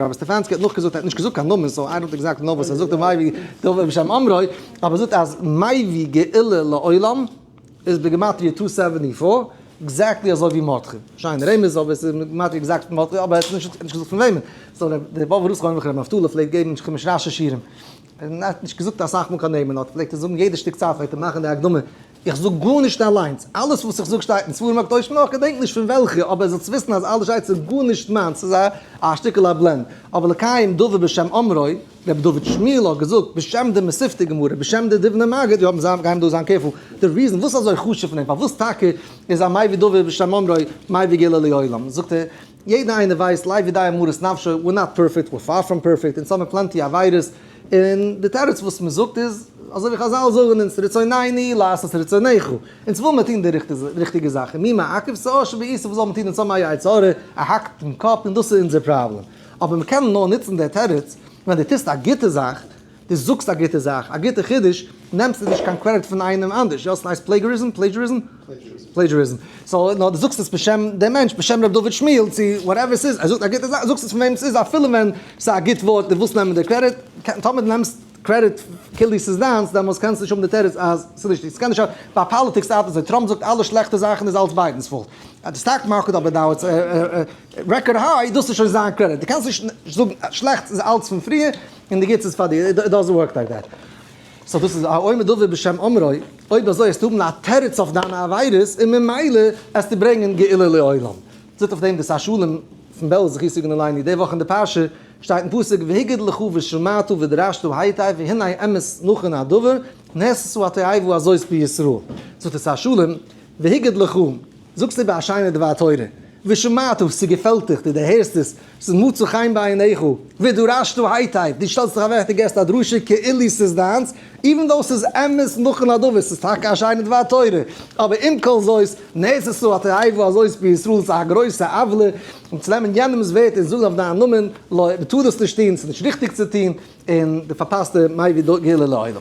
רבי סטעפאנסקי האט נאכגעזאגט, ער האט נישט געזאגט קיין נאמען so I don't exactly know וואס ער זאגט מביא דבר בשם אומרו, אבער ער זאגט אז מביא גאולה לעולם איז בגימטריא two seventy four, exactly אזוי ווי מרדכי. שיינע רמז אבער עס איז בגימטריא exact פון מרדכי אבער ער האט נישט געזאגט פון וועמען. so דער באבובער רב זכרונו לברכה רבי נפתלי פלעגט געבן חומש רשי שיעורים. ער האט נישט געזאגט אסאך מאל קיין נעמען נאר פלעגט ער זאגן יעדע שטיק צייט פלעגט ער מאכן די הקדמה איך זאג גארנישט אליינס, אלעס וואס איך זאג שטייט אין ספרים הקדושים נאר איך געדענק נישט פון וועלכע, אבער זאלסט וויסן אז אלעס שטייט ס'איז גארנישט מיינס, ס'איז א א שטיקל א blend. אבער לקיים דבר בשם אומרו, רבי דוד שמואל האט געזאגט בשם די מתיבתא גמרא, בשם די דובנער מגיד, יא מיר גייען דא זיין careful, די reason וואס אזוי חשוב פון אים, פארוואס טאקע איז א מביא דבר בשם אומרו מביא גאולה לעולם, זאגט ער, יעדער איינער ווייסט לב יודע מרת נפשו, we're not perfect, we're far from perfect, אונז האבן plenty עבירות, און די תירוץ וואס מען זאגט איז, אזוי ווי חזל זאגן אונז, רצוננו לעשות רצונך, אונז וויל מיר טון די ריכטיגע זאך, און מי מעכב שאור שבעיסה, וואס זאל מען טון, אונז האבן א יצר הרע, ער האקט אין קאפ, און דאס איז אונזער פראבלעם. אבער מען קען נאר נוצן די תירוץ ווען דו טוסט א גוטע זאך, דו זאגסט א גוטע זאך, א גוטע חידוש, נעמסטו נישט קיין קרעדיט פון איינעם אנדערש, יא ס'הייסט plagiarism? Plagiarism? Plagiarism. So נאר דו זאגסט עס בשם דעם מענטש, בשם ר' דוד שמואל, צו whatever ס'איז, ער זאגט א גוטע זאך, זאגסט עס פון וועם ס'איז, אפילו ווען ס'איז א גוט ווארט, דו ווילסט נעמען די קרעדיט, טאמער דו נעמסט קרעדיט כאילו ס'איז דיינס, דעמאלס קענסטו נישט האבן די תירוץ אז ס'איז נישט, ס'קען נישט, ביי politics ארבעט אזוי, טראמפ זאגט אלע שלעכטע זאכן איז אלס ביידענס fault, די stock market אבער now it's record high, דאס איז שוין זיין קרעדיט, דו קענסט נישט זאגן שלעכטס איז אלס פון פריער, און די גוטס איז פאר דיר, it doesn't work like that. So דאס איז האומר דבר בשם אומרו, אויב אזוי עסטו האבן א תירוץ אויף דיינע עבירות און ממילא עסטו ברענגען גאולה לעולם. זאגט אויף דעם די שר שלום פון בעלז זכותו יגן עלינו, די וואך אין די פרשה שטייט אין פסוק והגיד לך ושמעת ודרשת היטב והנה אמת נכון הדבר נעשתה התועבה הזאת בישראל. זאגט די שר שלום והגיד לך, זאגסט איבער א שיינע דבר תורה, ושמעת, ס'געפעלט דיך, דו דערהערסט עס, ס'איז מצא חן בעיניך, ודרשת היטב, דו שטעלסט זיך אוועק, דו געבסט א דרשה כאילו ס'איז דיינס, even though ס'איז אמת נכון הדבר, ס'איז טאקע א שיינע דבר תורה, אבער עם כל זאת, נעשתה התועבה הזאת בישראל, ס'איז א גרויסע עוולה, און צו נעמען יענעמ'ס ווערטער און זאגן אויף דיין נאמען, לא, מ'טאר דאס נישט טון, ס'איז נישט ריכטיג צו טון, און דו פארפאסט די מביא גאולה לעולם.